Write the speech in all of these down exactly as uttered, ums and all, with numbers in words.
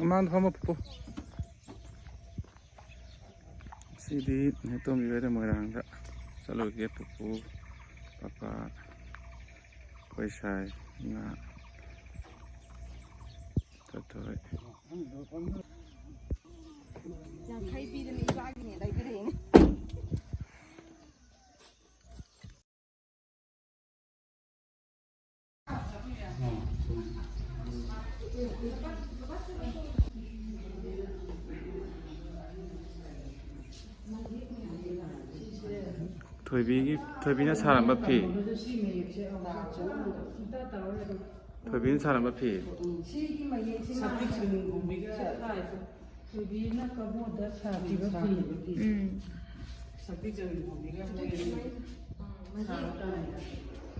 ꯃꯃꯥꯡꯗ ꯐꯝꯃꯣ ꯄꯨꯄꯨ꯫ ꯉꯁꯤꯗꯤ ꯅꯦꯇꯣꯝꯕꯤ ꯍꯣꯏꯗ ꯃꯣꯏꯔꯥꯡꯗ ꯆꯠꯂꯨꯒꯦ꯫ ꯄꯨꯄꯨ, ꯄꯄꯥ, ꯑꯩꯈꯣꯏ ꯁꯥꯏ, ꯏꯃꯥ, ꯇꯣꯏ꯫ ꯌꯥꯡꯈꯩ ꯄꯤꯗꯅ ꯏꯆꯥꯒꯤꯅꯦ ꯂꯩꯈꯔꯦꯅꯦ꯫ ꯊꯣꯏꯕꯤꯒꯤ, ꯊꯣꯏꯕꯤꯅ ꯁꯥꯔꯝꯕ ꯐꯤ꯫ ꯊꯣꯏꯕꯤꯅ ꯁꯥꯔꯝꯕ ꯐꯤ꯫ ꯊꯣꯏꯕꯤꯅ ꯀꯕꯣꯗ ꯁꯥꯈꯤꯕ ꯐꯤ꯫ ꯎꯝ꯫ ꯁꯛꯇꯤ ꯆꯟ ꯐꯣꯝꯕꯤꯒ ꯍꯣꯡꯉꯦ꯫ ꯁꯥꯕ ꯇꯥꯔꯦ꯫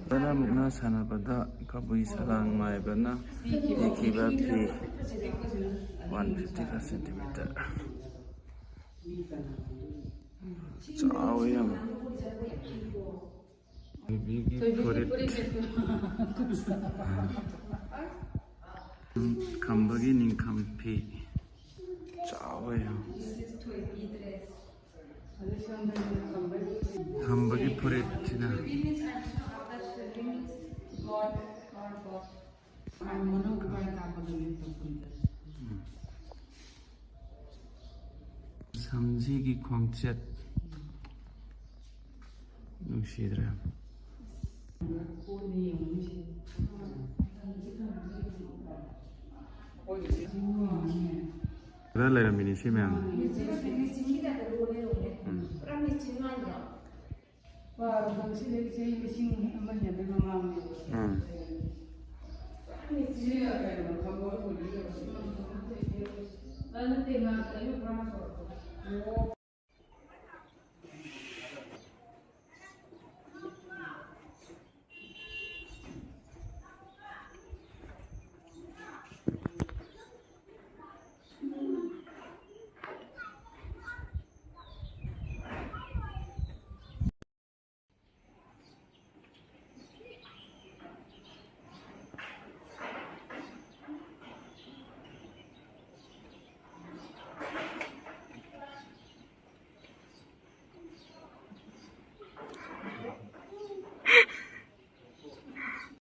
ꯇꯔꯥ ꯃꯨꯛꯅꯥ ꯁꯥꯟꯅꯕꯗ ꯀꯕꯨꯏ ꯁꯂꯥꯡ ꯃꯥꯏꯕꯅ ꯏꯈꯤꯕ fee one fifty five centimetre. ꯆꯥꯎꯋꯤ ꯌꯥꯝ꯫ ꯊꯣꯏꯕꯤꯒꯤ ꯐꯨꯔꯤꯠ꯫ ꯈꯝꯕꯒꯤ ꯅꯤꯡꯈꯝ ꯐꯤ꯫ ꯆꯥꯎꯋꯦ ꯌꯥꯝ꯫ ꯈꯝꯕꯒꯤ ꯐꯨꯔꯤꯠꯁꯤꯅ꯫ ꯁꯝꯖꯤꯒꯤ ꯈꯣꯡꯆꯦꯠ꯫ ꯅꯨꯡꯁꯤꯗ꯭ꯔꯥ? ꯈꯔ ꯂꯩꯔꯝꯃꯤꯅꯤ ꯁꯤ ꯃꯌꯥꯝ꯫ ꯎꯝ꯫ ꯄꯥꯔꯣ, ꯁꯤꯗꯒꯤ ꯆꯍꯤ ꯂꯤꯁꯤꯡ ꯑꯃ ꯍꯦꯟꯕꯩ ꯃꯃꯥꯡꯅꯦꯕ꯫ ꯎꯝ꯫